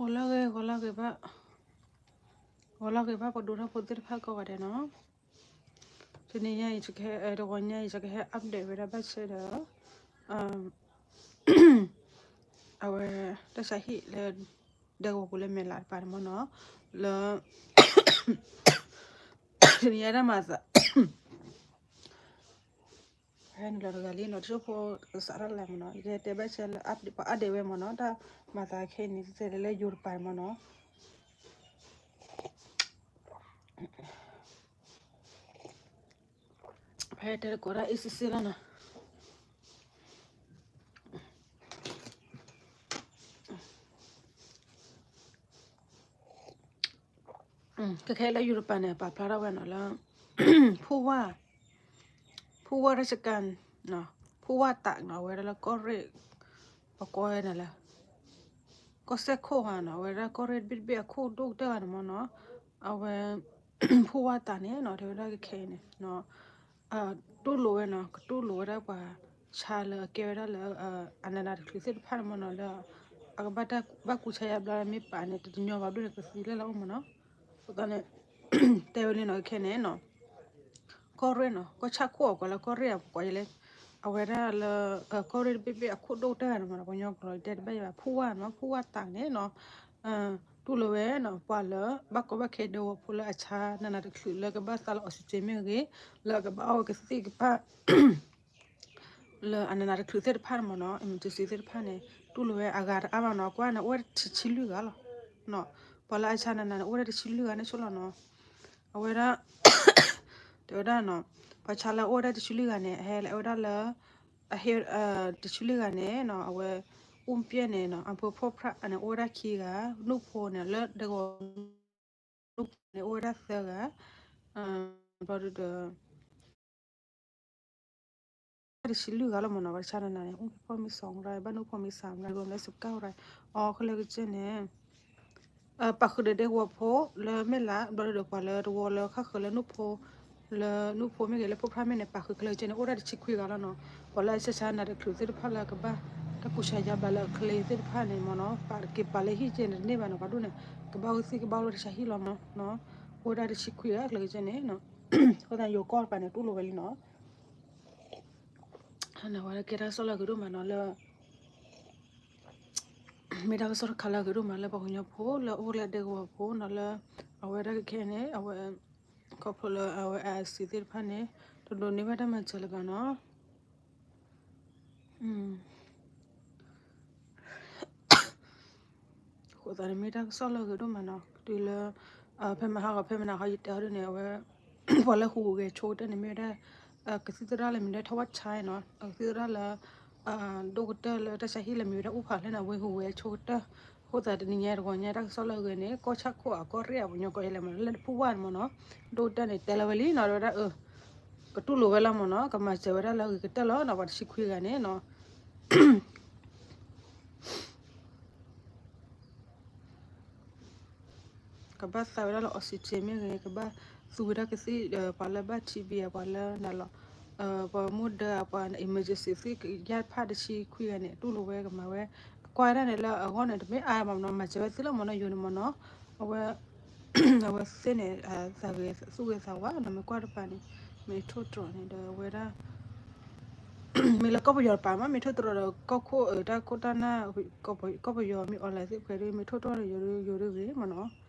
ဂီၤလၢဂ့ၤ ဂီၤလၢဂ့ၤဘၣ်, ဂီၤလၢဂ့ၤဘၣ် ပဒိၣ်ထီၣ်ဖိသ့ၣ်တဖၣ်ကိးဂၤဒဲးနီၤ. တနံၤညါအံၤ တဂီၤညါအံၤ ယကဟဲ အ update ဝဲဒၣ်ဘၣ်ဆၣ်ဒီး အဝဲ တၢ်ဆါဟံၣ်လၢ ဒဲကဝီၤပူၤလၢမဲာ်လးတပၤန့ၣ်မ့ၢ်နီၤ, လၢ တနံၤညါတၢ်မၤသး ဟဲနုာ်လီၤတဂၤလံနီၤ, တၢ်ဖိကစးထီၣ်လၢမ့ၢ်နီၤ, ယကတဲဘၣ်ဆၣ်လၢ update ပှၤ update ဝဲမ့ၢ်နီၤ, တၢ်မၤသးခဲအံၤန့ၣ် တဲလၢယိၤတပၤန့ၣ်မ့ၢ်နီၤ. ဖဲတဲတကိးဒၣ်အ့ၣ်စ့ၣ်စ့ၣ်လီၤနီၤ. ခဲခဲလၢယိၤတပၤန့ၣ် ပာ်ဖျါထီၣ်ဝဲနီၤလၢ ဖူဝါ ဖူဝါရၢၡကၣ်, ဖူဝါတၢ်နီၤ, အဝဲဒၣ်လၢကီၢ်ရ့ၣ် ပကိးဝဲဒၣ်လၢ ကီၢ်စဲၣ်ခိၣ်ဧါနီၤ, အဝဲဒၣ်ကီၢ်ရ့ၣ်တဘ့ၣ်တဘ့ၣ်အခိၣ်ဒိၣ်ကတၢၢ်ဂၤန့ၣ်မ့ၢ်နီၤ, အဝဲ ဖူဝါတၢ်န့ၣ်နီၤ, တဲဝဲဒၣ်ခဲခဲအံၤန့ၣ် တူၢ်လိာ်ဝဲနီၤ, ကတူၢ်လိာ်ဝဲဒၣ်ပှၤဆါလၢအကဲဝဲဒၣ်လၢ အနးနးတချုးသ့ၣ်တဖၣ်န့ၣ်မ့ၢ်နီၤ, လၢ အကဘၣ်တၢ်ဘၣ်ကူစါယါဘျါမ့ၢ်ပာ်န့ၣ် တညီဘၣ်ဘျီန့ၣ် ကသံလၢ်လၢ်အိၣ်မ့ၢ်နီၤ. အဃိသတးန့ၣ် တဲဝဲလံနီၤ, ခဲခဲန့ၣ်နီၤ ကီၢ်ရ့ၣ်နီၤ, ကီၢ်ဆၣ်ခိၣ်အကွၢ်လၢကီၢ်ရ့ၣ်အပကိးယလဲၣ်, အဝဲဒၣ်လၢ ကီၢ်ရ့ၣ်တဘ့ၣ်ဘ့ၣ်အခိၣ်ဒိၣ်ကတၢၢ်ဂၤန့ၣ်မ့ၢ်နီၤ, ပှၤကညီကျိာ်တဲတဘၣ်ယၤဘၣ်, ဖူဝါနီၤ, ဖူဝါတၢ်န့ၣ်နီၤ, တူၢ်လိာ်ဝဲနီၤ ပှၤလၢ ဘၣ်ကီဘၣ်ခဲဒဲကဝီၤဖိလၢအဆါနးနးတချုးလၢကဘၣ်သါလၢ oxygen မ့ၢ်ဂ့ၤ, လၢအကဘၣ်အီၣ်ကသံၣ်ကပၣ် လၢအနးနးတချုးသ့ၣ်တဖၣ်န့ၣ်မ့ၢ်နီၤ, emergency သ့ၣ်တဖၣ်န့ၣ် တူၢ်လိာ်ဝဲအဂၤတအါဘၣ်နီၤ, ကွၢ်န့ၣ် အိၣ်ဝဲဒၣ်တဆံလွံၢ်ဂၤလီၤ. ပှၤလၢအဆါနးနးန့ၣ် အိၣ်ဝဲဒၣ်တဆံလွံၢ်ဂၤန့ၣ်ဆိလီၤနီၤ. အဝဲဒၣ် တဲဝဲဒၣ်နီၤ, ပှၤဆါလၢအိၣ်ဝဲဒၣ်တဆံလွံၢ်ဂၤန့ၣ် အဟဲလၢအဝဲဒၣ်လၢ အဟဲ တဆံလွံၢ်ဂၤန့ၣ်နီၤ, အဝဲ အူပျဲၢ်န့ၣ်နီၤ, အဖိဖရၣ်န့ၣ် အိၣ်ဝဲဒၣ်ခံဂၤ, နူၢ်ဖိန့ၣ် လၢဒဲကဝီၤ နူၢ်ဖိန့ၣ် အိၣ်ဝဲဒၣ်သၢဂၤ, ဘျီဒုဒီး တဆံလွံၢ်ဂၤလီၤမ့ၢ်နီၤ, ပှၤဆါနးနးန့ၣ် အူဖီမ့ၢ်စီၤရၢ, ဘၣ်နူၢ်ဖိမ့ၢ်စၢ်ရၢ, ဘျီလၢစကၢ်ရၢ, အီ ခဲလၢာ်ကစၢၢ်န့ၣ် ပာ်ဃုာ်ဒီးဒဲကဝီၤဖိလၢမဲာ်လး, ဘျီဒုဒီးပှၤလၢတဝီလၢ ခါဃုာ်လၢနူၢ်ဖိ လၢနူၢ်ဖိမ့ၢ်ဂ့ၤ လၢဖိဖရၣ်မ့ၢ်န့ၣ် ပာ်ဃုာ်ခဲလၢာ်ကစၢၢ်န့ၣ် အိၣ်ဒၣ်တဆံခွံဂၤလီၤနီၤ. ပှၤလၢအဆါဆါနးနးတချုးသ့ၣ်တဖၣ်လၢကဘၣ် တၢ်ကူစါယါဘျါလၢအချ့သ့ၣ်တဖၣ်န့ၣ်မ့ၢ်နီၤ, ပာ်တက့ၤပာ်လၢဟံၣ်ကဲန့ၣ်တန့ၢ်ဘၣ်နီၤ, ပှၤဒိၣ်န့ၣ် ကဘၣ်အိၣ်သံၣ်ကဘၣ်အိၣ်လၢတၢ်ဆါဟံၣ်လီၤမ့ၢ်နီၤ, အိၣ်ဒၣ်တဆံခွံဂၤခဲလၢာ်ကစၢၢ်န့ၣ်နီၤ. အဃိသတးယိၤကီၢ်တပၤန့ၣ် တူၢ်လိာ်ဝဲလံနီၤ. အဝဲကဲတၢ်ကစီၣ်လၢအဂ့ၤဒိၣ်မးနီၤလၢ မ့ၢ်တၢ်ကစီၣ်တခါလၢအဂ့ၤဒိၣ်မးလၢပှၤကညီဖိလၢအိၣ်လၢဒဲကဝီၤဖိနီၤ, လၢအဝဲဒၣ်ခဲခဲန့ၣ် အဝဲ ခီဖျိလၢအဝဲ အစံးသ့ၣ်တဖၣ်န့ၣ် တဒိးန့ၢ်ဘၣ်တၢ်မၤစၢၤလၢၤဘၣ်နီၤ. အဃိသတးန့ၣ်မ့ၢ်တၢ်ကစီၣ်လၢအဂ့ၤဒိၣ်မးနီၤ, တုၤလၢ ဖဲမဟါဂီၤ ဖဲမနၤဃီ ယတဲအီၤဒ်န့ၣ် အဝဲ ပှၤလၢဟူးဂဲၤဆိကတၢၢ်န့ၣ် မ့ၢ်ဝဲဒၣ် ကသံၣ်သရၣ်လၢမ့ၢ်ဒၣ်ထီၣ်ဝၣ်ဆါနီၤ, ကသံၣ်သရၣ်လၢ ဒိၣ်ကတၢၢ်လၢတၢ်ဆါဟံၣ်လၢမ့ၢ်ဝဲဒၣ်အိၣ်ဖးလဲၣ်န့ၣ် အဝဲဟူးဂဲၤဆိကတၢၢ်. အဃိသတးတနံၤညါတဂီၤညါတၢ်ကစီၣ်လၢအဂ့ၤန့ၣ် ကီၢ်ဆၣ်ခိၣ်အကီၢ်ရ့ၣ်အပှၤကညီကိးယလဲၣ်မး လၢဖူဝါန့ၣ်မ့ၢ်နီၤ, ဒိၣ်ကတၢၢ်န့ၣ် တဲလီၤဝဲလံနီၤ, ဝဲဒၣ် ကတူၢ်လိာ်ဝဲလီၤမ့ၢ်နီၤ, ကမၤစၢၤဝဲဒၣ်လၢအဂ့ၤကတၢၢ်လီၤနီၤ, ပှၤတဆံခွံဂၤန့ၣ်နီၤ ကဘၣ်သါဝဲဒၣ်လၢ oxygen မ့ၢ်ဂ့ၤ, ကဘၣ်သူဝဲဒၣ်ကသံၣ် ပှၤလၢဘၣ် TB ပှၤလၢနၤလီၤ, ပှၤမိၢ်ဒၢ ပှၤ emergency သ့ၣ်ကယၢ်တဖၣ်တဆံခွံဂၤန့ၣ် တူၢ်လိာ်ဝဲကမၤဝဲ, ကွၢ်ဝဲဒၣ်န့ၣ်လၢအဂီၢ်န့ၣ် တမ့ၢ်အါမးနီၤ, မၤစၢၤဝဲသ့လီၤမ့ၢ်နီၤ, ယိၤန့ၣ်မ့ၢ်နီၤ, အဝဲ အဝဲသ့ၣ်န့ၣ် သးဂ့ၤသူၣ်ဂ့ၤသးဝါနီၤ, မ့ၢ်ကွၢ်တပၤန့ၣ် မ့ၢ်ထိၣ်တြီၤန့ၣ်ဒီးဝဲဒၣ် မ့ၢ်လၢကီၢ်ပယီၤတပၤမး မ့ၢ်ထိၣ်တြီၤဒီး ကီၢ်ခိၣ်တၢ်ခိၣ်တၢ်နၢ် ကီၢ်ပယီၤမ့ၢ် online သ့ၣ်ဖဲဒ် မ့ၢ်ထိၣ်တြီၤန့ၣ် ယိၤဒ်ဂ့ၤမ့ၢ်နီၤ.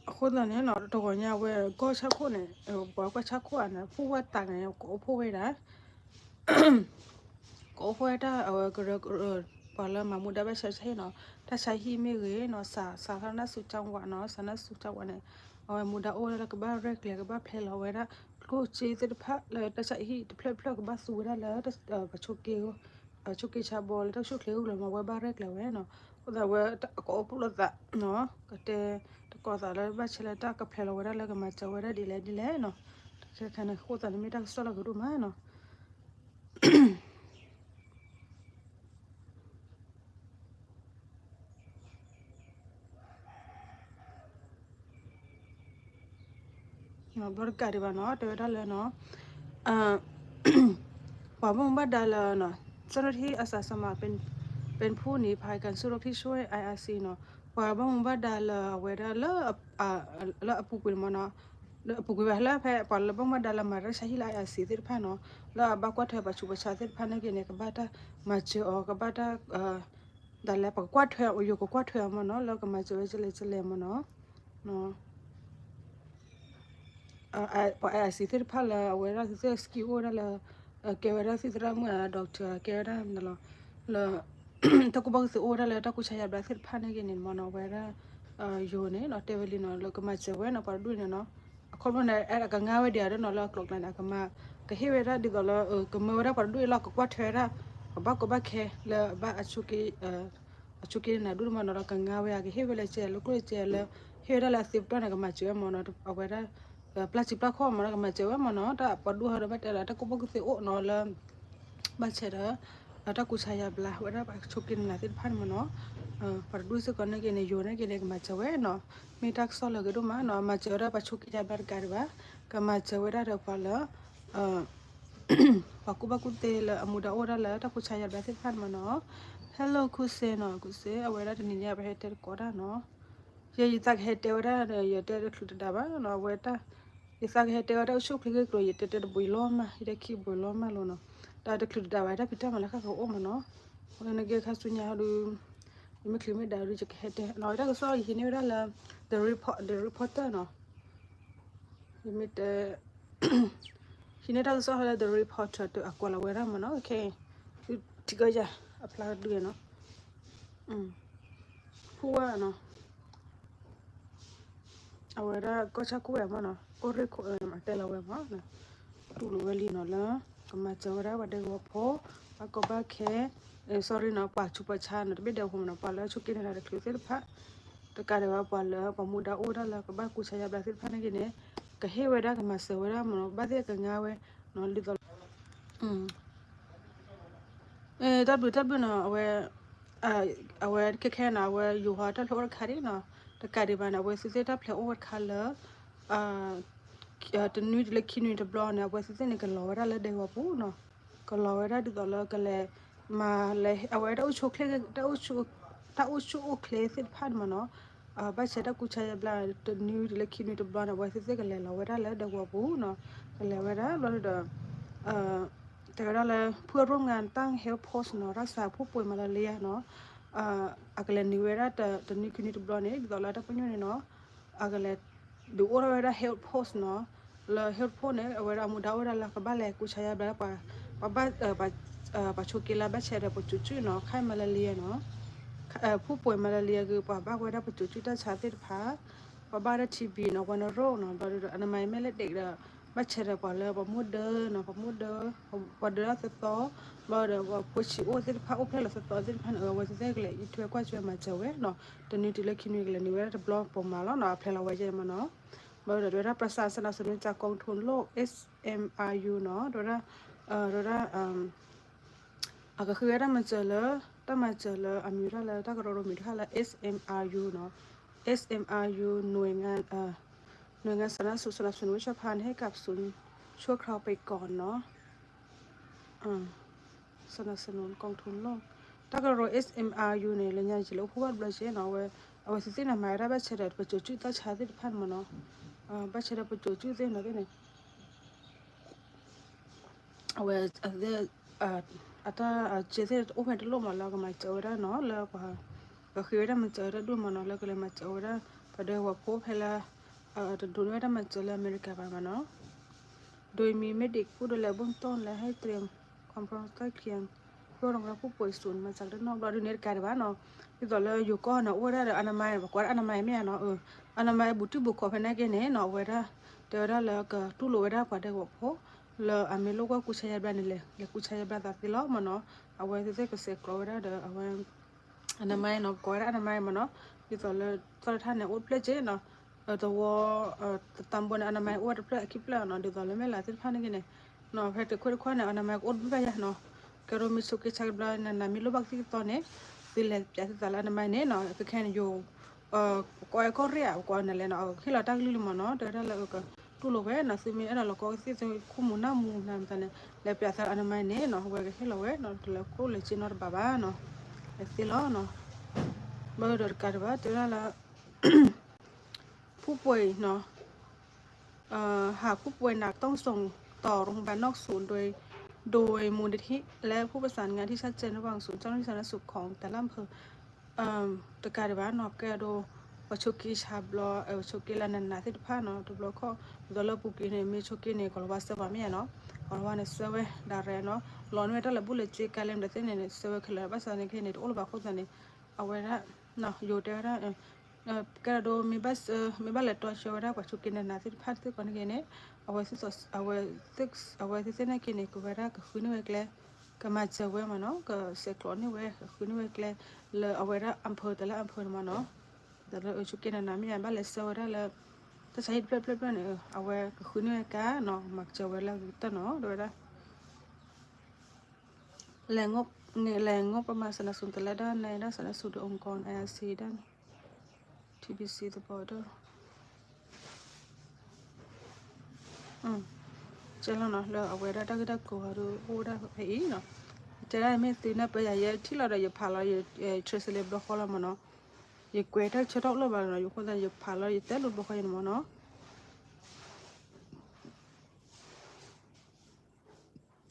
အဃိသတးန့ၣ်နီၤ တဂီၤညါဝဲ ကီၢ်ဆၣ်ခိၣ်န့ၣ် ပှၤကွၢ်ဆၣ်ခိၣ်အန့ၣ် ဖူဝါတၢ်န့ၣ် ကအိၣ်ဖှိၣ်ဝဲဒၣ် ကအိၣ်ဖှိၣ်ဝဲတၢ်အဝဲကရၢကရိ ပှၤလၢမၤမူဒါဘၣ်ဆၣ်ဆၣ်ဟ့ၣ်နီၤ, တၢ်ဆါဟံၣ်မ့ၢ်ဂ့ၤနီၤ, စး စးထီၣ်နၢ်စူၤကၠၢ်ဝးနီၤ, စးနၢ်စူၤကၠၢ်ဝးန့ၣ် အဝဲမူဒါအိၣ်ဝဲဒၣ်လၢကဘၣ်ရဲၣ်ကျဲၤ ကဘၣ်ဖျဲလီၤဝဲဒၣ် ကျိၣ်စ့သ့ၣ်တဖၣ်လၢတၢ်ဆါဟံၣ်တဖျၢၣ်ဖျၢၣ် ကဘၣ်သူဝဲဒၣ်လၢ ပှၤဆိးက့ ဆိးက့ဆါဘီလၢတၢ်ဆိၣ်ချ့အိၣ်လီၤမး ဝဲဘၣ်ရဲၣ်ကျဲၤဝဲနီၤ, အဃိသတးဝဲ ကအိၣ်ဖှိၣ်လိာ်သးနီၤ, ကတဲ တကိးသးလၢဘၣ်ဆဲးလၢတၢ်ကဖျဲလီၤဝဲဒၣ်လၢ ကမၤစၢၤဝဲဒၣ်ဒ်လဲၣ်ဒ်လဲၣ်နီၤ, တခဲခါန့ၣ် အဃိသတးန့ၣ်မ့ၢ်တၢ်ကစီၣ်လၢအဂ့ၤဒိၣ်မးနီၤ. ဘျီတကးဒံးဘၣ်နီၤ တဲဝဲဒၣ်လၢနီၤ, အ ပှၤဘၣ်မူဘၣ်ဒါလၢ เจ้าหน้าที่อาสาสมัครเป็นผู้หนีภัยการสู้รบที่ช่วย ไออาร์ซี နီၤ, ပှၤဘၣ်မူဘၣ်ဒါလၢအဝဲဒၣ်လၢ လၢအပူၤကွံာ်မ့ၢ်နီၤ, အပူၤကွံာ်ဘၣ်လၢဖဲပှၤလၢဘၣ်မူဘၣ်ဒါလၢမၤတၢ်ဆါဟံၣ်လၢ ไออาร์ซี သ့ၣ်တဖၣ်နီၤ, လၢအဘၣ်ကွၢ်ထွဲပှၤဆူးပှၤဆါသ့ၣ်တဖၣ်န့ၣ်က့န့ၣ် ကဘၣ်တၢ်မၤစၢၤအီၤ ကဘၣ်တၢ် ဒ်လဲၣ်ပကကွၢ်ထွဲ ယိၤကကွၢ်ထွဲအီၤမ့ၢ်နီၤ လၢကမၤစၢၤဝဲကလဲၣ်ကလဲၣ်မ့ၢ်နီၤ. ပှၤ ไออาร์ซี သ့ၣ်တဖၣ်လၢအဝဲဒၣ်သုသ့ၣ် skill အိၣ်ဝဲဒၣ်လၢ ကဲဝဲဒၣ်သုသရၣ်မုၣ် doctor ကဲဝဲဒၣ်န့ၣ်လီၤ, လၢ တၢ်ကူၣ်ဘၣ်ကူၣ်သ့အိၣ်ဝဲဒၣ်လၢတၢ်ကူၣ်ဆါယါဘျါသ့ၣ်တဖၣ်န့ၣ်က့န့ၣ်မ့ၢ်နီၤ အဝဲဒၣ် ယိၤန့ၣ်နီၤ တဲဝဲလံနီၤ လၢကမၤစၢၤဝဲနီၤ ပှၤတဒူၣ်န့ၣ်နီၤ, အခီဖျိန့ၣ် အဲၣ်ဒိးကငါဝဲဒံးအီၤဒီးနီၤ လၢအကျိၤကျါန့ၣ် အကမၤ ကဟ့ၣ်ဝဲဒၣ်ဒ်သိးလၢ ကမၤဝဲဒၣ်ပှၤတဒူၣ်အလီၢ် ကကွၢ်ထွဲဝဲဒၣ် ကဘၣ်ကီဘၣ်ခဲလၢအဘၣ် အဆိးက့န့ၣ်ဒူၣ်မ့ၢ်နီၤ ဒီးကငါဝဲ ကဟ့ၣ်ဝဲလၢကဲလၢကျိၣ်ကဲလၢ ဟ့ၣ်ဝဲဒၣ်လၢအသ့ပတီၢ်န့ၣ် ကမၤစၢၤဝဲမ့ၢ်နီၤ အဝဲဒၣ် ပျၢ်စံးပျၢ်ခီၣ်မ့ၢ်နီၤ ကမၤစၢၤဝဲမ့ၢ်နီၤ တၢ်ပှၤဒူၣ်ဟီဒီးဘၣ်တဲလၢ တၢ်ကူၣ်ဘၣ်ကူၣ်သ့အိၣ်နီၤလၢ ဘၣ်ဆဲးဒီး တၢ်ကူၣ်ဆါယါဘျါဝဲဒၣ်ပှၤဆိးက့နၤသ့ၣ်တဖၣ်န့ၣ်မ့ၢ်နီၤ, ပှၤတဒူၣ်စ့ၢ်ကီးန့ၣ်က့န့ၣ် ယိၤန့ၣ်က့န့ၣ် ကမၤစၢၤဝဲနီၤ, မ့ၢ်တၢ်ကစီၣ်လၢအဂ့ၤဒိၣ်မးနီၤ မၤစၢၤဝဲဒၣ်ပှၤဆိးက့ယါဘျါတကးဒံးဘၣ်, ကမၤစၢၤဝဲဒၣ်ဒီးပှၤလၢ ပှၤကူၣ်ဘၣ်ကူၣ်သ့လၢအမူဒါအိၣ်ဒၣ်လၢတၢ်ကူၣ်ဆါယါဘျါသ့ၣ်တဖၣ်န့ၣ်မ့ၢ်နီၤ, Hello ခိၣ်စ့နီၤ ခိၣ်စ့ အဝဲဒၣ်တနံၤညါပဟဲတဲတကိးတၢ်နီၤ, ယဲယသးကဟဲတဲဝဲဒၣ်ဒီး ယတဲတချုးတဒါဘၣ်နီၤ အဝဲတၢ် ယသးကဟဲတဲဝဲတၢ်အိၣ်ဆူၣ်အိၣ်ချ့ဂ့ၢ်ကျိၤ ယတဲတဲတဘိးလီၤမၢ် ယတဲခံဘိးလီၤမၢ်လိၤနီၤ, တၢ်တချုးတဒါဘၣ် တၢ်ဖံးတၢ်မၤလၢဃၣ်ဃၣ်အိၣ်မ့ၢ်နီၤ, အဃိန့ၣ်က့ခါဆူညါဟီဒုး ယမ့ၢ်ချုးမ့ၢ်ဒါဒုး ယကဟဲတဲနီၤ ဝဲတၢ်ကစီၣ် ယဟံးန့ၢ်ဝဲဒၣ်လၢ the report, the reporter နီၤ, ယမ့ၢ်တဲ ဟံးန့ၢ်တၢ်ကစီၣ်ဟီလၢ the reporter တအကွၢ်လီၤဝဲဒၣ်မ့ၢ်နီၤ, ထံကီၢ်ယၤ အဖျါကဒုနီၤ, ဖူဝါနီၤ အဝဲဒၣ်ကီၢ်ဆၣ်ခိၣ်ဝဲမ့ၢ်နီၤ ကီၢ်ရ့ၣ်ခိၣ်အၢမး တဲလီၤဝဲမ့ၢ်နီၤ, တူၢ်လိာ်ဝဲလံနီၤလၢ ကမၤစၢၤဝဲဒၣ်ပှၤဒဲကဝီၤဖိ ဘၣ်ကီဘၣ်ခဲ sorry နီၤ ပှၤဆူးပှၤဆါနီၤ တဘ့ၣ်ဒဲးဖိမ့ၢ်နီၤ ပှၤလၢဆိးက့န့ၣ်တၢ်တချုးသ့ၣ်တဖၣ် တကးဒံးဘၣ် ပှၤလၢပှၤမူဒါအိၣ်ဒၣ်လၢကဘၣ်ကူစါယါဘျါသ့ၣ်တဖၣ်န့ၣ်က့န့ၣ် ကဟ့ၣ်ဝဲဒၣ်ကမၤစၢၤဝဲဒၣ်မ့ၢ်နီၤ ဘၣ်သ့ၣ်ကငါဝဲနီၤ ဒ်သိးလီၤ တၢ်ဘျုးတၢ်ဘျုးနီၤ အဝဲ အဝဲခဲခဲနီၤ အဝဲယိၤဟီတၢ်ဖျဲးအိၣ်တခါဒ်နီၤ တကးဒံးဘၣ်န့ၣ် အဝဲသုသ့ၣ်တၢ်ဖျဲးအိၣ်ဝဲတခါလၢ တနွံတုၤလၢခံနွံတဘျီန့ၣ် အဝဲသုသ့ၣ်န့ၣ် ကလီၤဝဲဒၣ်လၢဒဲကဝီၤပူၤနီၤ ကလီၤဝဲဒၣ်ဒ်သိးလၢကလဲၤ မၤလဲၤ အဝဲတၢ်အိၣ်ဆူၣ်အိၣ်ချ့ တၢ်အိၣ်ဆူၣ်အိၣ်ချ့သ့ၣ်တဖၣ်န့ၣ်မ့ၢ်နီၤ ဘၣ်ဆဲးတၢ်ကူစါယါဘျါ တနွံတုၤလၢခံနွံတဘျီန့ၣ် အဝဲသုသ့ၣ်ကလဲၤလီၤဝဲဒၣ်လၢဒဲကဝီၤပူၤနီၤ ကလဲၤဝဲဒၣ်ဘျီဒီး တဲဝဲဒၣ်လၢ ဖုအရိၣ်မုၢ်ဂၤ တၢ် health post နီၤ ရၢ်စးဖိပှဲၤမၤလၢလံယါနီၤ အကလဲၤနုာ်ဝဲဒၣ်တနွံခံနွံတဘျီန့ၣ် ဒ်သိးလၢတၢ်ပညိၣ်န့ၣ်နီၤ အကလဲၤ ဒုးအိၣ်ထီၣ်ဝဲဒၣ် health post နီၤ လၢ health post န့ၣ် အဝဲဒၣ်အမူဒါအိၣ်ဝဲဒၣ်လၢကဘၣ်လဲၤကူစါယါဘျါပှၤ ပှၤဘၣ် ပှၤဆိးက့လၢဘၣ်ဆဲးဒီးပကိးစုၣ်နီၤ ခါမၤလၢလံယါနီၤ ဖိပှဲၤမၤလၢလံယါဂ့ၤ ပှၤဘၣ်ဝဲဒၣ်ပကိးစုၣ်တၢ်ဆါသ့ၣ်တဖၣ် ပှၤဘၣ်ဝဲဒၣ် T B နီၤ ဝဲနရိၣ်နီၤ ဘျီဒီး အနမၤမ့ၢ်လဲၤဒဲးဒီး ဘၣ်ဆဲးဒီးပှၤလၢပှၤမူဒါနီၤ ပှၤမူဒါ ပှၤဒၢးတၢ်သီသီ ဘျီဒီးပှၤဖိဆံးအိၣ်သ့ၣ်တဖၣ်အိၣ်ဖျဲၣ်လီၤသီသီသ့ၣ်တဖၣ်န့ၣ် အဝဲသ့ၣ်ကလဲၤအံးထွဲကွၢ်ထွဲမၤစၢၤဝဲနီၤ တနွံတုၤလၢခံနွံကလဲၤနုာ်ဝဲဒၣ်တဘျီပိာ်မၤလီၤနီၤ အဖျဲလီၤဝဲယဲၢ်မးနီၤ ဘျီဒီး ဒ်ဝဲဒၣ် ပရၢစး စနၢစနူ จากกองทุนโลก S M R U နီၤ ဒ်ဝဲဒၣ် အကဃ့ဝဲဒၣ်မၤစၢၤလၢ တၢ်မၤစၢၤလၢအမံၤဒၣ်လၢတၢ်ကရၢကရိမံၤတခါလၢ S M R U နီၤ S M R U หน่วยงานสาธารณสุขสนับสนุนเวชภัณฑ์ให้กับศูนย์ชั่วคราวไปก่อนเนาะ สนับสนุนกองทุนโลก တၢ်ကရၢ S M R U န့ၣ် လၢညါယံာ်လၢအိၣ်ဖှိၣ်ဘၣ်တဘျီက့နီၤ အဝဲ အဝဲသ့ၣ်န့ၣ်မၤဝဲဒၣ်ဘၣ်ဆဲးဒီးပကိးစုၣ်တၢ်ဆါသ့ၣ်တဖၣ်န့ၣ်မ့ၢ်နီၤ ဘၣ်ဆဲးဒီးပကိးစုၣ်သ့ၣ်နီၤသ့ၣ်န့ၣ် အဝဲ အတၢ်စ့သ့ၣ်အိၣ်ဖဲတလိၣ်မးလၢကမၤစၢၤဝဲဒၣ်နီၤ လၢပှၤ ကဃ့ဝဲဒၣ်မၤစၢၤဝဲဒၣ်ဒိၣ်မးနီၤ လၢကလဲၤမၤစၢၤဝဲဒၣ် ပှၤဒဲကဝီၤဖိဖဲလၢ တဒိးန့ၢ်ဝဲဒၣ်မၤစၢၤလၢအမဲရကၤဘၣ်မးနီၤ โดยมี medic ผู้ดูแลเบื้องต้น และให้เตรียมความพร้อมใต้เตียงเพื่อรองรับผู้ป่วยศูนย์มาจากด้านนอก ဘျီဒုးန့ၣ်တကးဒံးဘၣ်နီၤ ဒ်သိးလၢယိၤကီၢ်န့ၣ် အိၣ်ဝဲဒၣ်ဒီး အနမၤ ပှၤကိးဒၣ်အနမၤမ့ၢ်ဧါနီၤ အနမၤဘူးတုာ်ဘူးခီၣ်ဖဲန့ၣ်က့န့ၣ်နီၤ အဝဲဒၣ် တဲဝဲဒၣ်လၢကတူၢ်လိာ်ဝဲဒၣ်ပှၤဒဲကဝီၤဖိ လၢအမ့ၢ်လိၣ်ကွၢ်ကူစါယါဘျါန့ၣ်လဲၣ် လဲၤကူစါယါဘျါသးသ့လီၤမးနီၤ အဝဲသ့ၣ်သ့ၣ်ကစဲးကျိးဝဲဒၣ်ဒီးအဝဲ အနမၤနီၤ ကိးဝဲဒၣ်အနမၤမးနီၤ ဒ်သိးလၢသီၣ်တထါန့ၣ် အိၣ်တဖျၢၣ်က့နီၤ သဝီ တသးဘိန့ၣ် အနမၤအိၣ်ဝဲတဖျၢၣ်အခံဖျၢၣ်နီၤ ဒ်သိးလၢမဲၢ်လးသ့ၣ်တဖၣ်န့ၣ်က့န့ၣ် နီၤ ဖဲတခွဲးတခွဲးန့ၣ် အနမၤကအိၣ်တဘျုးဘၣ်ယါနီၤ ကဲရိမ့ၢ်ဆိးက့ဆါကဘျါ နနမ့ၢ်လိၣ်ဘၣ်ကသံၣ်ကသီန့ၣ် သုလဲၤပၠးသုသးလၢအနမၤန့ၣ်နီၤ ခဲခဲန့ၣ်ယိၤ ကိးဝဲကီၢ်ရ့ၣ်ဧါ ကိးဝဲနလဲၣ်နီၤ ဟ့ၣ်လီၤတၢ်ကလုၢ်လံမးနီၤ တဲဝဲဒၣ်လၢက တူၢ်လိာ်ဝဲနီၤ သုမ့ၢ်အဲၣ်ဒိးလီၤကီကသံၣ် သုခိၣ်မူၤနၢ်မူၤနၤမတၤန့ၣ် လဲၤပၠးသးအနမါန့ၣ်နီၤ အဝဲကဟ့ၣ်လီၤဝဲနီၤ တလဲၤခိၣ်လဲၤစ့နီတဘၣ်ဘၣ်နီၤ လဲၤသ့လီၤနီၤ ဘၣ်ဒီးတကးဒံးဘၣ် တဲဝဲဒၣ်လၢ ผู้ป่วยเนาะ เอ่อ หากผู้ป่วยหนักต้องส่งต่อโรงพยาบาลนอกศูนย์โดย โดยมูลนิธิและผู้ประสานงานที่ชัดเจนระหว่างศูนย์เจ้าหน้าที่สาธารณสุขของแต่ละอำเภอ တကးဒံးဘၣ်နီၤ ကဲဒိ ပှၤဆိးက့ဆါဘျီ ပှၤဆိးက့လၢနးနးသ့ၣ်တဖၣ်နီၤ တဘျီခီၣ် ဒ်သိးလၢပူၤကွံာ်န့ၣ် မ့ၢ်ဆိးက့န့ၣ် ကီၤလၤဝါဆှၢဘၣ်မ့ၢ်ဧါနီၤ ကီၤလၤဝါန့ၣ်ဆှၢဝဲ ဒၣ်ရဲၣ်နီၤ လီၤန့ၢ်ဝဲတၢ်လၢာ်ဘူၣ်လၢာ်စ့ကါလဲမတၤသ့ၣ်န့ၣ် ဆှၢဝဲခဲလၢာ် ဘၣ်ဆၣ်သနာ်က့န့ၣ် တအိၣ်လၢၤဘၣ်အဃိသတးန့ၣ် အဝဲဒၣ် ယိၤတဲဝဲဒၣ် ကဲဒိ မ့ၢ်ဘၣ်လဲၤတီဆှၢဝဲဒၣ်ပှၤဆိးက့နးနးသ့ၣ်တဖၣ်သ့ၣ်ကီးန့ၣ်က့န့ၣ် အဝဲသ့ၣ် အဝဲသ့ၣ်သ့ၣ်န့ၣ်က့န့ၣ် ကဝဲဒၣ်ကဃုန့ၢ်ဝဲကျဲ ကမၤစၢၤဝဲမ့ၢ်နီၤ ကဆဲးကျိးန့ၢ်ဝဲ ကဃုန့ၢ်ဝဲကျဲ လၢအဝဲဒၣ် อำเภอ တၢ်လၢ อำเภอ န့ၣ်မ့ၢ်နီၤ ဒီးလၢဆိးက့နးနးမ့ၢ်ဘၣ်လဲၤဆှၢဝဲဒၣ်လၢ တၢ်ဆါဟံၣ်တဖျၢၣ်တဖျၢၣ်တဖျၢၣ်န့ၣ် အဝဲကဃုန့ၢ်ဝဲကါနီၤ မၤစၢၤဝဲလၢကတၢၢ်နီၤ တဲဝဲဒၣ် แหล่งงบ แหล่งงบประมาณสนับสนุนแต่ละด้านในด้านสาธารณสุขโดยองค์กร ไออาร์ซี ด้าน ทีบีซี The Border ကဲလီၤနီၤ လၢအဝဲဒၣ်တၢ်ဂ့ၢ်တၢ်ကျိၤဟီဒိ အိၣ်ဒၣ်ဖဲအံၤနီၤ တဲဒၣ်မ့ၢ်သုနၢ်ပၢၢ်ယၤ ယဲထံၣ်လီၤဒီးယဖးလီၤ ယ translate ဘျီဃီလီၤမ့ၢ်နီၤ ယကွဲးတၢ်ဆၢထီၣ်အိၣ်လီၤဘၣ်နီၤ ယဃိသတးယဖးလီၤ ယတဲလိာ်ဘျီဃီယန့ၣ်မ့ၢ်နီၤ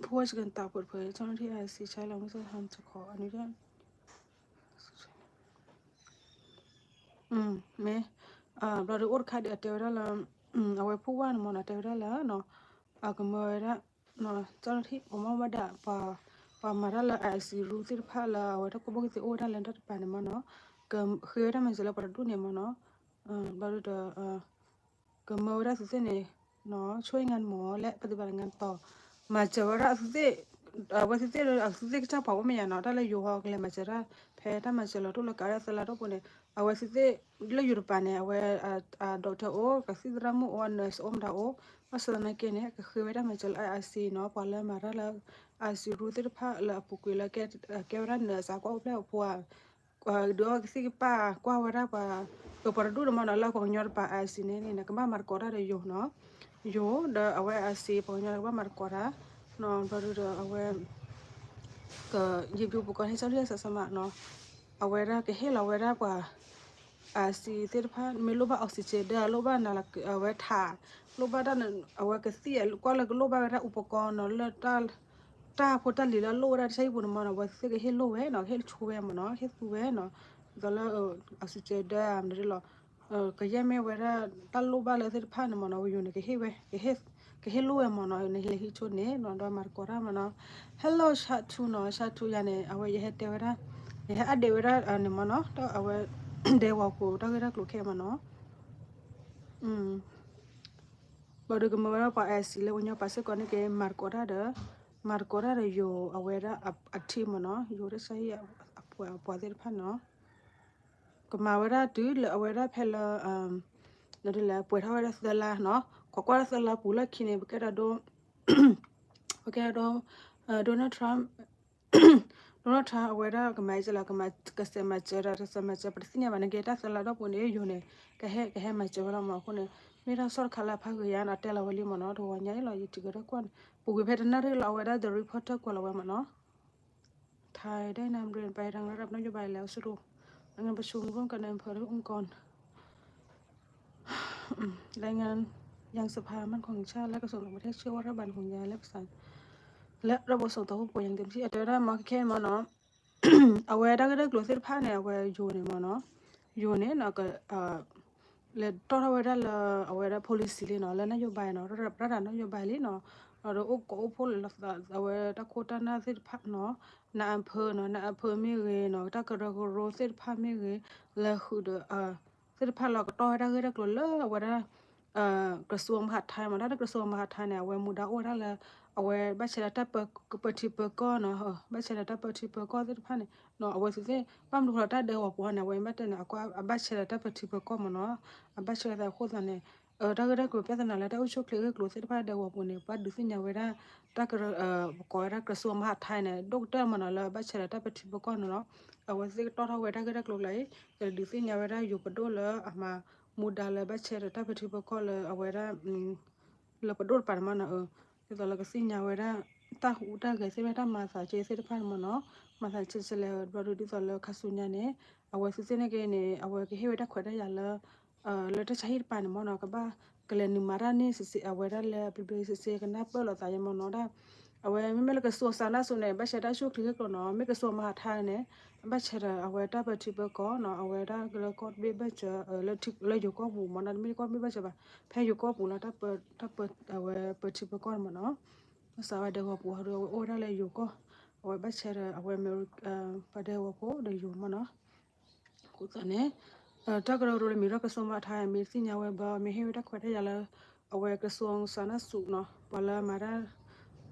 ผู้ว่าราชการต่างประเทศเจ้าหน้าที่ ไออาร์ซี ใช้แรงงานข้ามชายแดนขออนุญาต မ့ၢ် ဘျီဒီးအိၣ်တခါဒီးအတဲဝဲဒၣ်လၢ အဝဲဖုဝါန့ၣ်မ့ၢ်နီၤ တဲဝဲဒၣ်လၢ အကမၢဝဲဒၣ် ကၠီထံၣ် ပမ့ၢ်ဝဲဒၣ် ပှၤမၤတၢ်လၢ IC rule သ့ၣ်တဖၣ်လၢအဝဲတၢ်ကူၣ်ဘၣ်ကူၣ်သ့အိၣ်ဝဲဒၣ်လၢတၢ်တပၤန့ၣ်မ့ၢ်နီၤ ကဃ့ဝဲဒၣ်မၤစၢၤလၢပှၤတဒူၣ်န့ၣ်မ့ၢ်နီၤ ဘျီဒီး ကမၢဝဲဒၣ်သုသ့ၣ်န့ၣ် ช่วยงานหมอ และปฏิบัติงานต่อ မၤစၢၤဝဲဒၣ်သုသ့ၣ် အဝဲသုသ့ၣ် သုသ့ၣ်ကစၢ်ပှၤအိၣ်မ့ၢ်ယါနီၤ တၢ်လၢယိၤဟီကလဲၤမၤစၢၤတၢ် ဖဲတၢ်မၤစၢၤလီၤတိၢ်လၢကးဒၣ်သၢလါတိၢ်ပူၤန့ၣ် အဝဲသုသ့ၣ် လၢယိၤတပၤန့ၣ် အဝဲ doctor အိၣ် ကသံၣ်သရၣ်မုၣ်အိၣ် nurse အိၣ်မတၤအိၣ် ဘၣ်ဆၣ်သနာ်က့န့ၣ် ကဃ့ဝဲဒၣ်မၤစၢၤလၢ IC နီၤ ပှၤလၢမၤတၢ်လၢ IC rule သ့ၣ်တဖၣ်လၢအပူၤကွံာ်လၢ ကဲဝဲဒၣ် nurse အကွၢ်အိၣ်ဖျဲၣ်အဖိဧါ ဒုးအီၣ်ကသံၣ်ကပၢ်ကွၢ်ဝဲဒၣ်ပှၤ ပှၤတဒူၣ်န့ၣ်မ့ၢ်နီၤ လၢပှၤကညီတပၤ IC န့ၣ်န့ၣ် ကဘၣ်မၤသကိးတၢ်ဒီးယိၤနီၤ ယိၤ ဒီးအဝဲ IC ပှၤကညီကဘၣ်မၤသကိးတၢ် ဘျီဒီးအဝဲ က ယံာ်ပူၤပကီၢ်ဟဲဆၢလံအစၢစမးနီၤ အဝဲဒၣ်ကဟ့ၣ်လီၤဝဲဒၣ်ပှၤ IC သ့ၣ်တဖၣ် မ့ၢ်လိၣ်ဘၣ် oxygen ဒီးလိၣ်ဘၣ်နၤလီၤ အဝဲထး လိၣ်ဘၣ်တၢ် အဝဲကသံၣ်ကွၢ်လၢကလိၣ်ဘၣ်ဝဲဒၣ် อุปกรณ์ နီၤ လၢ တၢ်ဖိတၢ်လံၤလၢအလိၣ်ဝဲဒၣ်တၢ်ဆါဟံၣ်ပူၤန့ၣ်မ့ၢ်နီၤ အဝဲသ့ၣ်ကဟ့ၣ်လိၣ်ဝဲနီၤ ကဟ့ၣ်ဆိဝဲမ့ၢ်နီၤ ဟ့ၣ်သူဝဲနီၤ ဒ်သိးလၢ oxygen ဒီးမနုၤလီၤ ကယဲၢ်မ့ၢ်ဝဲဒၣ်တၢ်လိၣ်ဘၣ်လၢသ့ၣ်တဖၣ်န့ၣ်မ့ၢ်နီၤ ဝဲယိၤန့ၣ် ကဟ့ၣ်ဝဲ ကဟ့ၣ်လိၣ်ဝဲမ့ၢ်နီၤ နဟဲလၢဟံးဆိန့ၣ်နီၤ ဒီးမၤသကိးတၢ်မ့ၢ်နီၤ Hello ဆၣ်ထူနီၤ ဆၣ်ထူယၤန့ၣ် အဝဲယဟဲတဲဝဲဒၣ် ယဟဲ update ဝဲဒၣ်န့ၣ်မ့ၢ်နီၤ ဒီးအဝဲ ဒဲဝီၤကိးတၢ်ဂ့ၢ်တၢ်ကျိၤခဲမ့ၢ်နီၤ ဘၣ်ဒီးကမၢဝဲဒၣ်ပှၤ IC လၢပှၤကညီပၤစ့ၢ်ကီးန့ၣ်က့ မၤသကိးတၢ်ဒီး မၤသကိးတၢ်ဒီးယိၤ အဝဲဒၣ်အထံမ့ၢ်နီၤ ယိၤတၢ်ဆါဟံၣ်အပှၤသ့ၣ်တဖၣ်နီၤ ကမၤဝဲဒၣ်တုၤလၢအဝဲဒၣ်ဖဲလၢ ဒ်လဲၣ် ပှဲၤထီၣ်ဝဲဒၣ်သၢလါနီၤ ခိးကွၢ်ဒၣ်သၢလါပူၤလၢခံန့ၣ် ပကဲဒၣ်ဒိ ပကဲဒၣ်ဒိ Donald Trump Donald Trump အဝဲဒၣ်ကမၤအံၤလီၤ ကစဲးမၤစၢၤဒီး ကစဲးမၤစၢၤ ပတသ့ၣ်ညါဘၣ်န့ၣ်က့ တၢ်သၢလါဒီပုၢ်န့ၣ် ယိၤန့ၣ် ကဟဲ ကဟဲမၤစၢၤဝဲလီၤမ့ၢ်အဃိန့ၣ် မ့ၢ်တၢ်ကစီၣ်တခါလၢအဖးဂ့ၤယါနီၤ တဲလီၤဝဲလံမ့ၢ်နီၤ တဂီၤညါအံၤလီၤ ယထံၣ်ကဒီးကွၢ်န့ၣ် ပူၤကွံာ်ဖဲတနၣ်ရံၣ်လီၤ အဝဲဒၣ် The Reporter ကွဲးလီၤဝဲမ့ၢ်နီၤ ไทยได้นำเรียนไปทางระดับนโยบายแล้วสรุปงานประชุมร่วมกันในอำเภอและองค์กร รายงาน ยังสภามั่นคงแห่งชาติและกระทรวงต่างประเทศเชื่อว่ารัฐบาลคงจะและประสานและระบบส่งต่อผู้ป่วยอย่างเต็มที่ အတဲဝဲဒၣ်မ့ၢ်ခဲခဲမ့ၢ်နီၤ အဝဲတၢ်ဂ့ၢ်တၢ်ကျိၤသ့ၣ်တဖၣ်န့ၣ် အဝဲယိၤန့ၣ်မ့ၢ်နီၤ ယိၤန့ၣ်နီၤ က လဲၤတီၣ်ထီၣ်ဝဲဒၣ်လၢ အဝဲဒၣ် policy လံနီၤ လၢ นโยบาย နီၤ ရၢ်တၢ် นโยบาย လံနီၤ ဒီးအိၣ်ကိးအိၣ်ဖှိၣ်လၢ အဝဲတၢ်ခိၣ်တၢ်နၢ်သ့ၣ်တဖၣ်နီၤ နအဖၢနီၤ နအဖၢမ့ၢ်ဂ့ၤနီၤ တၢ်ကရၢကရိသ့ၣ်တဖၣ်မ့ၢ်ဂ့ၤ လဲၤဃုာ်ဒီး သ့ၣ်တဖၣ်လီၤကတီၢ်ဝဲဒၣ်ဂ့ၢ်တၢ်ကျိၤလၢအဝဲဒၣ် กระทรวงมหาดไทย မ့ၢ်တၢ်လၢ กระทรวงมหาดไทย န့ၣ် အဝဲမူဒါအိၣ်ဝဲဒၣ်လၢ အဝဲဘၣ်ဆဲးဒီးတၢ်ပၢထံပၢကီၢ်နီၤ ဘၣ်ဆဲးဒီးတၢ်ပၢထံပၢကီၢ်သ့ၣ်တဖၣ်န့ၣ် အဝဲသ့ၣ် ဘၣ်မနုၤဃိလၢတၢ်ဒဲကဝီၤပူၤန့ၣ် အဝဲမ့ၢ်တဲန့ၣ် အဘၣ်ဆဲးဒီးတၢ်ပၢထံပၢကီၢ်မ့ၢ်နီၤ အဘၣ်ဆဲးဒီးအဃိသတးန့ၣ် တၢ်ဂ့ၢ်တၢ်ကျိၤ ပြဿနာ လၢတၢ်အိၣ်ဆူၣ်အိၣ်ချ့ဂ့ၢ်ကျိၤသ့ၣ်တဖၣ်ဒဲကဝီၤပူၤန့ၣ် ပှၤဒုးသ့ၣ်ညါဝဲဒၣ် တၢ်ကရၢ ပကိးဝဲဒၣ် กระทรวงมหาดไทย န့ၣ် ဒိၣ်ကတၢၢ်မ့ၢ်နီၤ လၢဘၣ်ဆဲးဒီးတၢ်ပၢထံပၢကီၢ်န့ၣ်လီၤ အဝဲသ့ၣ်ကတီၢ်ထီၣ်ဝဲတၢ်ဂ့ၢ်တၢ်ကျိၤကျါအံၤ ကဒုးသ့ၣ်ညါဝဲဒၣ်ယိၤပဒိၣ်လၢအမၤမူဒါလၢဘၣ်ဆဲးဒီးတၢ်ပၢထံပၢကီၢ်လၢအဝဲဒၣ် လၢပဒိၣ်တပၤန့ၣ်မ့ၢ်နီၤ, ဒ်သိးလၢကသ့ၣ်ညါဝဲဒၣ် တၢ်ဟူးတၢ်ဂဲၤသ့ၣ်တဖၣ် တၢ်မၤသးကဲသ့ၣ်တဖၣ်န့ၣ်မ့ၢ်နီၤ, မၤသးကဲကလဲၣ်ဘျီဒုး ဒ်သိးလၢခါဆူညါန့ၣ် အဝဲသ့ၣ်န့ၣ်က့န့ၣ် အဝဲကဟ့ၣ်ဝဲတၢ်ခွဲးတၢ်ယာ်လၢ လၢတၢ်ဆါဟံၣ်တပၤန့ၣ်မ့ၢ်နီၤ ကဘၣ်ကလဲၤနုာ်မၤတၢ်န့ၣ် စ့စ့ အဝဲဒၣ်လၢပျ့ၤပျ့ၤစ့စ့ ကနၢ်ပၢၢ်လိာ်သးယဲမ့ၢ်နီၤဒၣ်, အဝဲမ့မ့ၢ်လၢကစူၤစးနၢ်စူၤန့ၣ် ဘၣ်ဆၣ်တၢ်ဆူၣ်ချ့ကကျိၤနီၤ, မ့ၢ်ကစူၤမၤဟးထါန့ၣ် ဘၣ်ဆၣ်ဒီး အဝဲတၢ်ပၢထံပၢကီၢ်နီၤ, အဝဲဒၣ်လၢကီၢ်တဘ့ၣ်ဘၢၣ်စၢၤ လၢယိၤကီၢ်ပူၤမ့ၢ်နီၤ, တမ့ၢ်ကီၢ်တဘ့ၣ်ဘၢၣ်စၢၤဘၣ်, ဖဲယိၤကီၢ်ပူၤလီၤ, တၢ်ပၢ အဝဲပၢထံပၢကီၢ်န့ၣ်မ့ၢ်နီၤ, ဘၣ်ဆၣ်ဝဲဒဲကဝီၤပူၤဟီဒီး အဝဲအိၣ်ဝဲဒၣ်လၢယိၤကီၢ်, အဝဲဘၣ်ဆၣ်ဒီး အဝဲမ့ၢ် ပှၤဒဲကဝီၤဖိဒီးယိၤမ့ၢ်နီၤ အဃိသတးန့ၣ် တၢ်ကရၢကရိလၢမ့ၢ်ဒီးကစူၤမၤထါ မ့ၢ်သ့ၣ်ညါဝဲဘၣ် မ့ၢ်ဟ့ၣ်ဝဲတၢ်ခွဲးတၢ်ယာ်လၢ အဝဲကစူၤစးနၢ်စူၤနီၤ, ပှၤလၢမၤတၢ်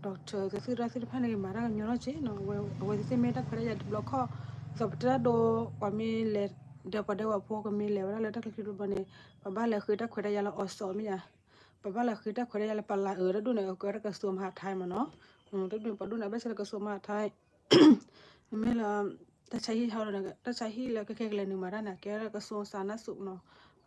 doctor သသုးရၣ်သ့ၣ်တဖၣ်န့ၣ် မၤတၢ်ကညီထီၣ်က့နီၤ, အဝဲသ့ၣ်မ့ၢ်တၢ်ခွဲးတၢ်ယာ်တဘျီခီၣ်, ဒ်သိးပတၢ်ဒိ ပှၤမ့ၢ်လဲၤ ဒီးပှၤဒဲကဝီၤဖိကမ့ၢ်လဲၤဝဲဒၣ်လၢတၢ်ချံတဘျီန့ၣ် ပဘၣ်လဲၤဃ့တၢ်ခွဲးတၢ်ယာ်လၢအီၤစီၤမ့ၢ်ယါ, ပဘၣ်လဲၤဃ့တၢ်ခွဲးတၢ်ယာ်လၢပလးအၢတၢ်ဒိၣ်န့ၣ် အကဲဝဲဒၣ်ကစူၤမၤထါမ့ၢ်နီၤ, တဒိၣ်န့ၣ်ပှၤဒိၣ်န့ၣ် ဘၣ်ဆၣ်လၢကစူၤမၤထါ မ့မ့ၢ်လၢ တၢ်ဆါဟံၣ်ဟီဒီး တၢ်ဆါဟံၣ်လၢခဲခဲကလဲၤနုာ်မၤတၢ်န့ၣ် ကဲဝဲဒၣ်ကစူၤစးနၢ်စူၤနီၤ,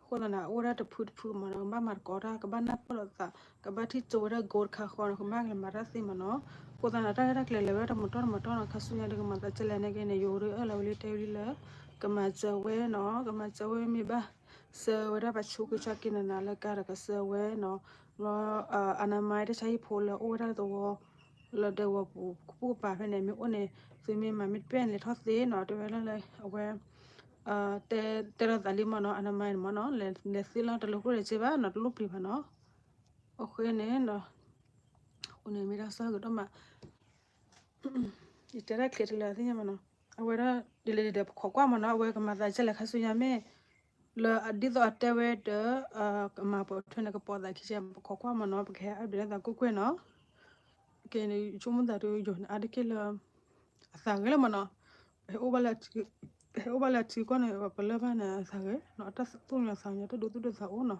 အဃိသတးန့ၣ် အိၣ်ဝဲဒၣ်တဖုတဖုမ့ၢ်နီၤ, ကဘၣ်မၤသကိးတၢ် ကဘၣ်နၢ်ပၢၢ်လိာ်သး ကဘၣ်ထံၣ်ကၠိဝဲဒၣ် goal တခါဃီနီၤ, ကဘၣ်ကလဲၤမၤတၢ်သ့မ့ၢ်နီၤ, အဃိသတးန့ၣ် တၢ်ရဲၣ်တၢ်ကျဲၤလဲၤဝဲဒၣ်တမတီၢ်တမတီၢ်နီၤ, ခါဆူညါဒီးကမၤသးကဲလဲၣ်န့ၣ်က့န့ၣ် ယိၤဒုးအၢၣ်လီၤဝဲလံတဲဝဲလံလၢ ကမၤစၢၤဝဲနီၤ, ကမၤစၢၤဝဲမ့ၢ်ဘၣ် ဆှၢဝဲဒၣ်ပှၤဆူးက့ဆါက့ၤနးနးလၢကါဒီးကဆှၢဝဲနီၤ, လၢ အနမါတၢ်ဆါဟံၣ်ဖိလၢအိၣ်ဝဲဒၣ်လၢသဝီ လၢဒဲကဝီၤပူၤကပိာ်ကပၤဖဲန့ၣ် မ့ၢ်အိၣ်န့ၣ် သုမ့ၢ်မၤမ့ၢ်တပဲၣ်လဲၤထီၣ်သ့နီၤ, တဲဝဲဒၣ်လၢအဝဲ တဲ တဲလိာ်သးလံမ့ၢ်နီၤ, အနမါန့ၣ်မ့ၢ်နီၤ လဲၤသ့လီၤ တလိၣ်ကျိၣ်လဲၤစ့ဘၣ်နီၤ, တလိၣ်ပျံၤဘၣ်နီၤ, အဃိန့ၣ် အဃိန့ၣ်မ့ၢ်တၢ်ကစီၣ်ဂ့ၤဒိၣ်မး ယတဲဒၣ်ချ့တလၢာ်သ့ၣ်ညါမ့ၢ်နီၤ, အဝဲဒၣ်ဒ်လဲၣ်ဒ်လဲၣ် ပခိးကွၢ်မ့ၢ်နီၤ, အဝဲကမၤသးကဲလဲၣ်ခါဆူညါမ့ၢ် လၢဒ်သိးအတဲဝဲဒီး ကမၤပိာ်ထွဲန့ၣ် ကပိာ်သးခံဆဲ ပခိးကွၢ်မ့ၢ်နီၤ, ပကဟဲအါဒုးလၢသးကွ့ၢ်ကွ့ၢ်နီၤ, ကဲန့ၣ် ယဆိကမိၣ်သးဒုး ယိၤန့ၣ်အါတက့ၢ်လၢ အသးဂ့ၤလၢမ့ၢ်နီၤ, ဟဲအိၣ်ဘၣ်လၢအထံကီၢ်န့ၣ် ပလၢၢ်ဘၣ်န့ၣ်အသးဂ့ၤနီၤ, တၢ်သူၣ်ညါသးညါ တၢ်ဒိသူၣ်ဒိသးအိၣ်နီၤ,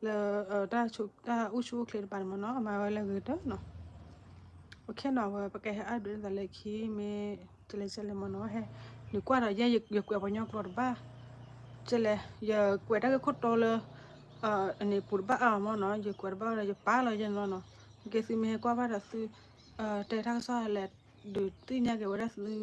လၢ တၢ်အိၣ်ဆူၣ်အိၣ်ချ့တပၤန့ၣ်မ့ၢ်နီၤ, အမၤဝဲလၢဂ့ၤတၢ်နီၤ, အခဲနီၤ အဝဲပကဟဲအါဒုးလၢသးလၢခံ မ့ၢ်ကဲလဲၣ်ကဲလဲၣ်မ့ၢ်နီၤ, ဟဲနုာ်ကွၢ်ဒီးယဲ ယကွဲးပှၤကညီကျိာ်တဘၣ်, ကဲလဲၣ် ယကွဲးတၢ်ဂ့ၢ်ခိၣ်တီလၢ အန့ၣ်ပူၤတဘၣ်အါမ့ၢ်နီၤ, ယကွဲးတဘၣ်ဒီး ယပာ်လီၤယဲနီၤနီၤ, ကဲသုမ့ၢ်ဟဲကွၢ်ဘၣ်ဒီးသု တဲတၢ်ကစီၣ်လဲၣ် ဒုးသ့ၣ်ညါက့ၤဝဲဒၣ်သု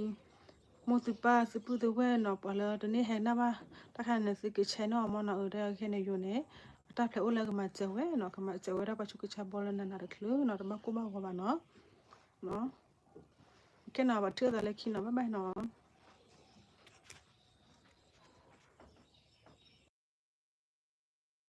မိၢ်သုပၢ်သုပုၢ်သုဝဲၢ်နီၤ, ပှၤလၢတန့ၢ်ဟဲနၢ်ဘၣ် တၢ်ခါန့ၣ် သုက share နီၤမ့ၢ်နီၤ, အတၢ်ခဲန့ၣ်ယိၤန့ၣ် အတၢ်ဖျဲးအိၣ်လၢကမၤစၢၤဝဲနီၤ, ကမၤစၢၤဝဲဒၣ်ပှၤဆူးက့ဆါဘီလၢနးနးတချုးနီၤ, တဘၣ်ကိၢ်ဘၣ်ဂီၤဘၣ်နီၤ, ခဲနီၤ ပထံၣ်သးလၢခံနီၤ, bye byeနီၤ.